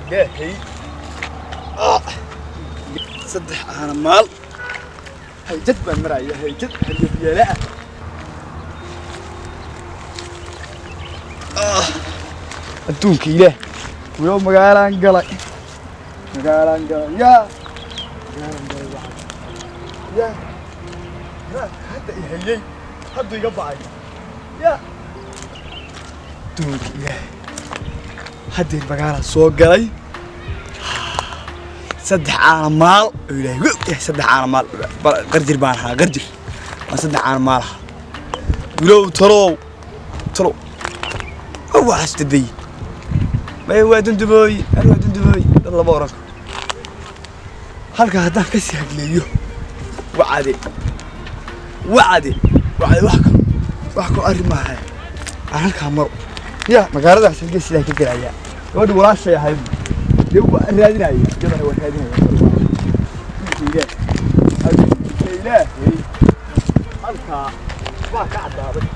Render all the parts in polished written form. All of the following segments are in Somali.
Ilaahay, saddex aana maal hayjad baan maraya, hayjad haryabyeele ah. Adduunka ilaah, wiyo magaalaan galay, magaalaan galay, yaa magaalaan galay, waxaan yaa raadka hadda i hayay haddu iga ba'ay. Yaa adduunka ilaah, haddeer magaalaan soo galay, saddex caana maal oo ilaahay og yahay, saddex caana maal qarjir baan ahaa, qarjir waa saddex caana maal ahaa. Wilow talow talow waxaas daday maya, waa dundubooy, ani waa dundubooy, dad lama oran karo. Halka haddaan kasii hagleeyo, wacade wacade wacade, wax kalo wax kalo arrin maaha, aan halkaa maro. Ya magaaladaas halkee sidaa ka gelayaa? Gabadhi walaashay ahayd dee waa raadinaya, iyadana waa raadinaya. Ilaahay, ilaahay, halkaa waa ka caddaaday.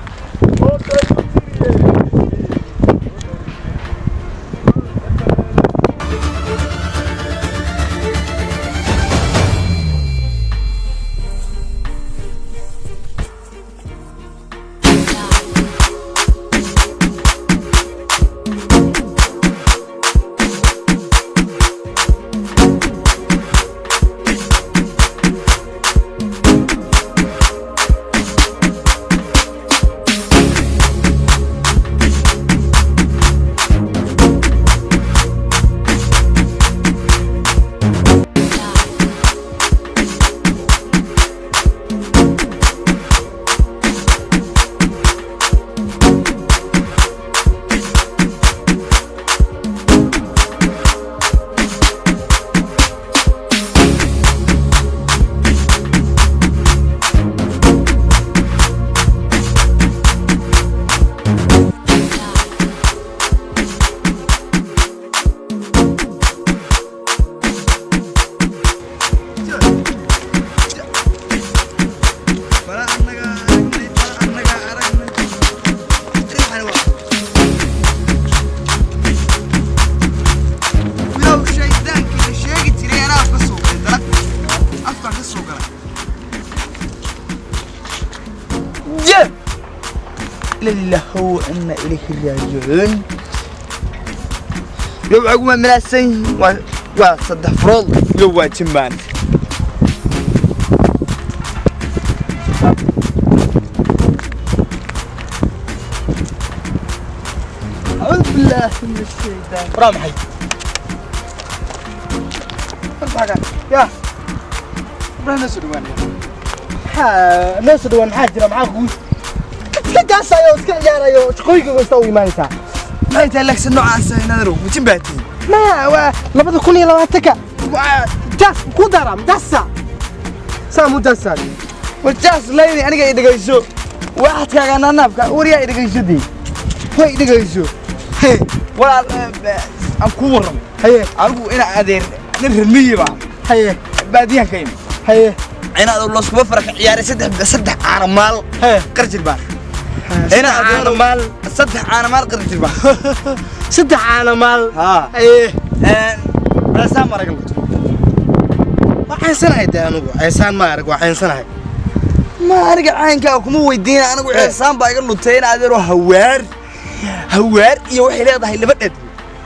Wilow shaydaankii la sheegi jiray anaa afka soo galay, dalag afkaan ka soo galay. Ja lillahi wa inna ilayhi raajicuun. Wilow caguma malaasan yihiin, waa saddex furood. Wilow waa jimbaan. أعوذ بالله من الشيطان. Waraa maxay? Ya Ibrahim, soo dhawaanaya. Maxaa noo soo dhawaan? Maxaa jira? Maxaa kugu iska jaasayo, iska ciyaarayo, shaqooyinka goysta u imaanaysaa? Maxay tahay lagsa noocaas inaadarow mujin baa tihiin? Ma waa 2020-ka jaas ku dara jaasa saa mu jaasaan. War jaas layni, aniga i dhegayso, waxaadkaaga naanaabka waryaa i dhegayso, dee way i dhegayso. Walaal, aan kuu warramo. Haye. Anigu ina adeer nin reer miyi baan, Haye. baadiyahan ka imi. Haye. Inaad laskuma faraka ciyaaray saddex caana maal. Haye. Qarjir baan ina adeer Maal. Saddex caana maal qarjir baan. Saddex caano maal. Haa. Haye. Ceesaan baan aga luto. Waa caynsanahay dee, anigu caysaan ma arag, waa caynsanahay. Ma aniga caynkaa kuma weydiina, anigu ceesaan baa iga lutay in adeero. Hawaar hawaar iyo waxay leedahay laba dhad.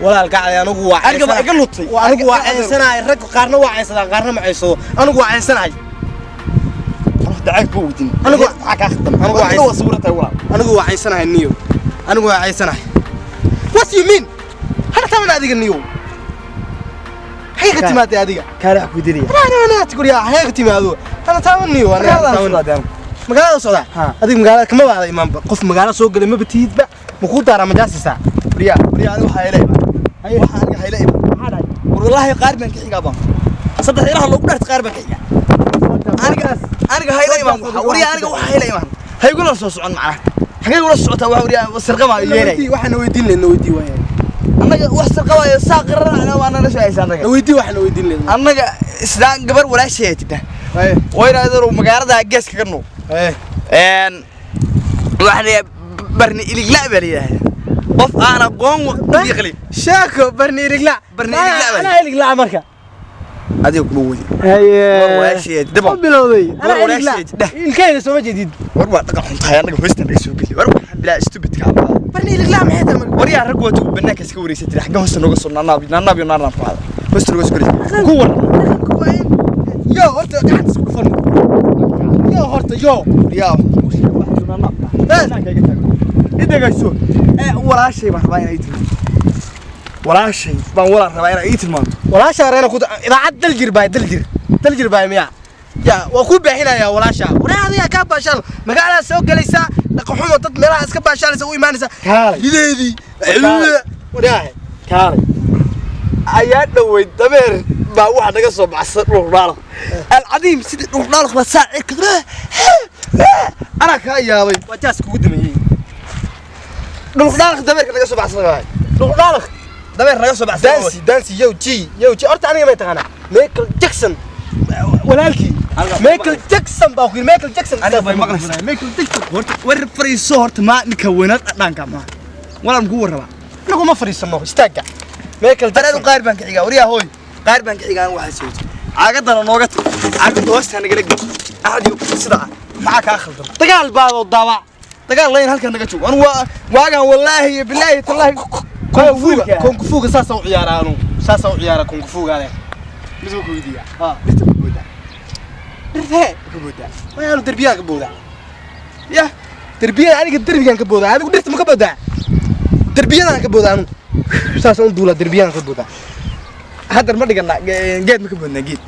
Walaal gacday, anigu waa Aniga baa iga lutay. Anigu waa caynsanahay. Rag qaarna waa caynsadaan, qaarna ma caynsado. Anigu waa caysanahay. Dacayb kuma weydiin. Anigu maxaa kaa khaldan? Anigu waa Adiga waa sawiran tahay, walaal. Anigu waa caysanahay niyo, anigu waa caysanahay. What you mean? Hana taban adiga niyo, xagee ka timaadday adiga? Kaale, wax ku weydiinaya. Ana guryaa, xagee ka timaado? Hana taaban niyo, aniga hana Magaalada taaban. Socdaa anigu. Magaalada socdaa? Ha. Adiga magaalada kama baada imaanba, qof magaalo soo galay maba tihidba. Ma kuu daaraa majaasisaa? Waryaa, waryaa, aniga waxaa ila imaan, waxaa aniga hayla imaan. Maxaa dhahay? War wallaahi qaar baan ka xigaa baan, saddex ilaha loogu dhaartay, qaar baan ka xigaa. Aniga hayla imaan waxa, waryaa, aniga waxa hayla imaan, haygula soo socon macnaha. Xagee ula socotaa? Waxa waryaa sirqabaa yeelay. Waxaana weydiin leedna weydii waayaan. Annaga wax sirqabaayo saa qararana waa nala soo haysa annaga. Weydii, waxaana weydiin leedna. Annaga islaan gabar walaashay jirta. Haye. Waa inaad magaalada gees kaga nool. Haye. Waxaa la yidhaha barni iligla baa la yidhahdaa. Qof aan aqoon waqti Sheeko barni irigla. Barni irigla bay. Anaa irigla marka. Adiga kuma wadi. Haye. War walaashay, dib Ma bilowday. War Anaa irigla. walaashay, dheh. Ilkayga soo ma jeedid. War waa dhaqan xun tahay, annaga hoostan naga soo geli. War waxaan bilaa stupid ka ah. Barni irigla maxay tahay marka? War yaa rag wato banaanka iska wareegsan jiray, xagga hoosta nooga soo naanaab naanaab iyo naanaab ku hada. Hoosta nooga soo geli. Ku war. Dhaqanku waa in yo horta gacanta isku dhufan. Yo horta yo. Yaa wax naanaab. Banaanka iga taago. Idagayso. Ee walaashay baan rabaa inay ii tilmaanto. Walaashay baan walaa rabaa inay ii tilmaanto. Walaasha reena ku idaacad daljir baa daljir. Daljir baa miya. Ya waa ku baaxinayaa walaasha. Waraa adiga ka baashaal. Magaalada soo galaysa dhaqan xumo dad meelaha iska baashaalaysa u imaanaysa. Kaalay. Hideedii. Kaalay. Waraahe. Kaalay. Ayaa dhaweyd dameer baa waxa naga soo baxsan dhul dhaalaq. Alcadiim sidii dhul dhaalaq la saaci kadra. Anaa kaa yaabay. Waa jaas kugu dameeyay. Dhul dhaalaq dameerka naga soo baxsan waay. Dhul dhaalaq. Dameer naga soo baxsan. Dansi dansi yo G yo G horta aniga ma taqaanaa Michael Jackson walaalkii Michael Jackson baa ku yiri Michael Jackson. Aniga bay maqlaysaa. Michael Jackson. Horta war fariiso horta ma ninka weynaad dhadhaanka ma. Walaan ku warraba. Anagu ma fariisano istaaga Michael Dareen Jackson. Qaar baan ka xigaa wariyaa hooy. Qaar baan ka xigaa waxa soo jeed. Caagadana nooga tag. Caagadda hoosta nagala gel. Axad iyo sida maxaa kaa khaldan? Dagaal baa oo daawac. Dagaal layn halkan naga joogo. Anu waa waagaan wallaahi bilaahi tallaahi. Kung Fuga Kung Fuga saasa u ciyaaraa anu saasa u ciyaara Kung Fuga ale. Mid ku weydiiyaa. Ha. Dhirta ku boodaa. Dhirtee Ku boodaa. Ma aanu derbiyaa ka boodaa. Ya. Derbiyada aniga derbigaan ka boodaa, adigu dhirta ma ka boodaa? Derbiyadaan ka boodaa anu saasa u duulaa, derbiyaan ka boodaa. Hadda ma dhiganaa geed ma ka boodnaa geed.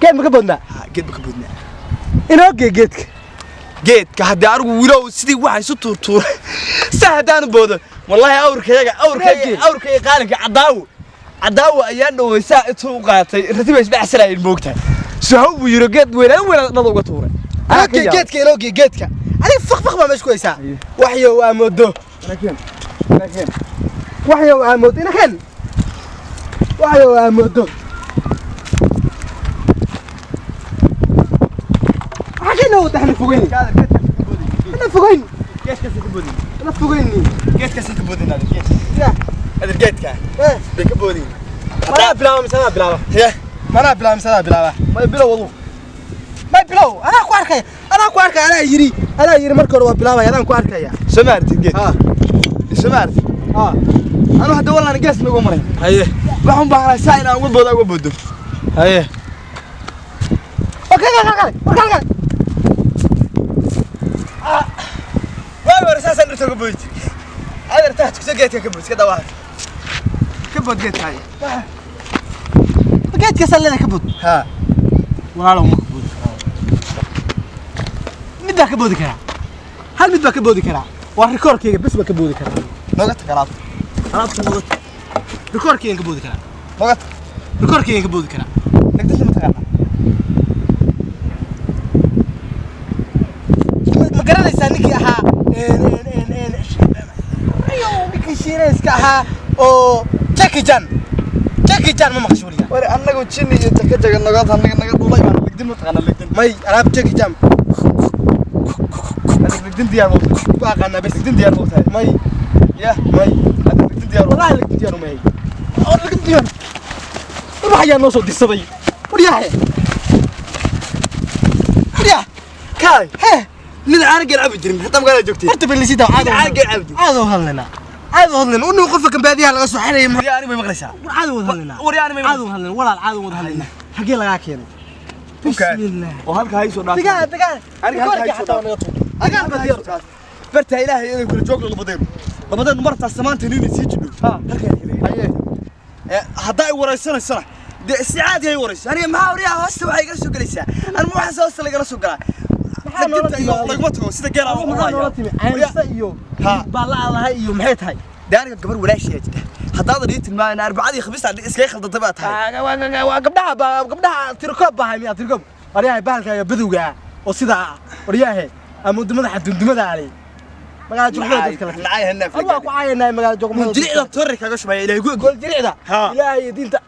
Geed ma ka boodnaa? Ha, geed ma ka boodnaa. Inoo gee geedka. Geedka haddii anigu wiilow sidii waxa isu tuurtuuray sa haddaan boodo wallaahi awrkayaga awrkayaga awrkayaga qaalinka cadaawo cadaawo ayaa dhoway saa intuu u qaatay ratiba isbaxsanaayeen moogtahay sohow buu yiri geed weynaan weynaan dhada uga tuuray. Inoo gee geedka, inoo gee geedka. Adiga faq faq baa meesha ku haysaa. Waxyow aa moodo. Waxyow aa moodo inakeen. Waxyow aa moodo. Xagee noo wada? Hana fogeyn, hana fogeyn. Geedkaas ka boodin. Hana fogeyni. Geedkaas ka boodin adeer geedka. Ya. Adeer geedka Eh. bay ka boodin. Manaa bilaaba mise anaa bilaaba? Ya. Manaa bilaaba mise anaa bilaaba? May bilow wadu. May bilow, anaa ku arkaya, anaa ku arkaya, anaa yiri, anaa yiri marka hore waa bilaabaya, anaan ku arkaya. Soo ma aragtid geed? Ha. Soo ma aragtid? Ha. Anu hadda wallaan gees nagu maray. Haye. Waxaan u baahanahay saa inaan uga boodo uga boodo. Haye. Okay, kale kale kale kale. Waagi hore saasaan dhirta uga boodi jiray. Adeer taxta kusoo geedka ka bood iska dawaa. Ka bood geedka haye. Geedka leedahay ka bood. Ha. Walaalow ma ka boodi karaa. Mid baa ka boodi karaa, hal mid baa ka boodi karaa, waa rikoorkayga bes baa ka boodi karaa. Nooga tag alaabta. Alaabta nooga tag. Rikoorkaygan ka boodi karaa. Nooga tag. Rikoorkaygan ka boodi karaa. Nagdasha ma taqaanaa? Ma garanaysaa ninkii ahaa ayo ninkii Shiinayska ahaa oo Jackie Chan? Jackie Chan ma maqasho weligaa? War annagu jinni iyo jaka jaga naga naga naga dhulay baan legdin ma taqaanaa legdin? May alaab Jackie Chan. Adeer legdin diyaar ma tahay? Ku aqaanaa bes. Legdin diyaar ma tahay? May. Ya. May. Adeer legdin diyaar ma Wallahi legdin diyaar uma yahay oo legdin diyaar war waxayaa noo soo dirsaday waryaahe waryaa. Kaalay. Hee. Mid caana geel cabi jirin hataa magaalada joogtay. Horta belisida caado. Mid caana geel cabi jirin. Caado hadlaynaa, caado hadlaynaa unu qofka kan baadiyaha laga soo xirayay. Waryaa ani may maqlaysaa? War caado wada hadlaynaa. Waryaa ani may caado wada hadlaynaa walaal, caado wada hadlaynaa. Xagee lagaa keenay? Bismillah. Oo halka hay soo dhaaf. Dagaal dagaal. Aniga halka hay soo dhaaf. Dagaal baa diyaar. Barta ilaahay inay kula joogno labadeenu. Labadeenu martaas samaanta inay sii jidho. Ha. Halka haye. Ee hadda ay wareysanaysana dee si caadi ay wareyso. Aniga maxaa waryaa hoosta waxay igala soo galaysaa? Aniga waxaas hoosta lagala soo galaa. Maxaa noola Lagdinta iyo timi? laguma tago sida geela aan u Maxaa noola cunaya. timi? Caynsa iyo Ha. baa la lahay iyo maxay tahay? Dee aniga gabar walaashay jirta. Haddaadan ii tilmaamin arbacadii khamiista iskaga khaldantay baa tahay. Waa gabdhaha baa gabdhaha tirkoob baa hay miyaa tirkoob waryahay bahalkaaga badowga ah oo sidaa ah waryahe ama madaxa dundumada ale magaala joogmada dadka la Nacay hanaaf. waa ku caayanaa magaala joogmada. Jiricda torri kaga shubaya ilaahay ku Gol jiricda. Ha. Ilaahay iyo diinta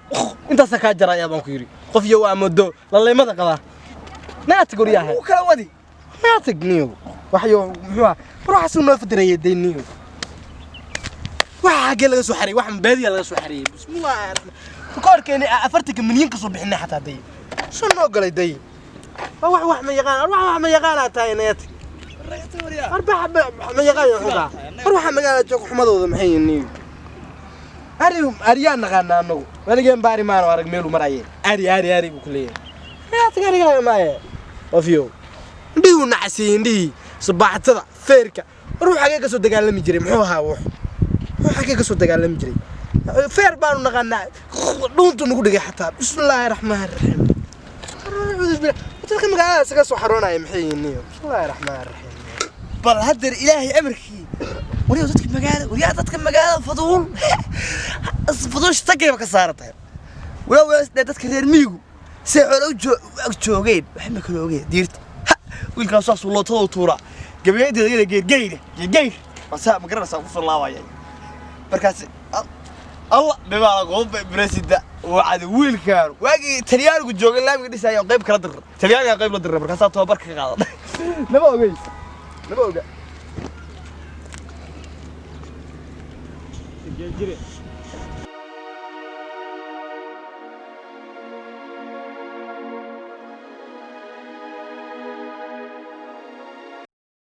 intaasa kaa jaraya baan ku yidhi qof iyo waa moodo laleymada qabaa naatag waryahe. Uu kala wadi. Naatag niyo waxyo muxuu ah war waxaasuu noo fadiraya day niyo. Waxa xaggee laga soo xareeyey? Wax baadiya laga soo xareeyey. Bismillaahi raxmaan. Rikoorkeeni 40-ka milyan ka soo bixinay xataa day. Soo noo galay day. Waa wax wax ma yaqaan, wax wax ma yaqaanaa tahay nayati. Arbaxa ma yaqaan xudaa. War waxa magaalada jooga xumadooda maxay yihiin? Ari ariyaan naqaanaa anagu. Waligeen baari maano arag meelu marayeen. Ari ari ari buu ku leeyahay. Nayati ariga maaye. Ofiyo. Indhihii uu nacasiyey indhihii sabaaxatada feerka. War wuxuu xagee ka soo dagaalami jiray? Muxuu ahaa wuxuu? Wuxuu xagee ka soo dagaalami jiray? Feer baanu naqaanaa. Dhuuntu nagu dhigay xataa. Bismillaahi raxmaani raxiim. Dadka magaalada isaga soo xaroonaya maxay yihiin? Bismillaahi raxmaani raxiim. Bal haddeer Ilaahay amarkii, wariyaa dadka magaalada, wariyaa dadka magaalada faduul faduusha tagayba ka saaran tahay. Walaa waa dadka reer miyigu say xoolo u ag joogeen, wax ma kala ogeen diirta. Ha, wiilkaas saasuu lootada u tuuraa gabayadeeda iyada geergeyra geergeyr masaa ma garanaysaa kusoo laabaya. Markaas alla dhibaala qoba president wacdi wiilkaan waagii Talyaanigu joogay laamiga dhisaya oo qayb kala dirra, Talyaaniga qayb la dirra, markaasaa tababarka ka qaadan. Nama ogey. Nama oga.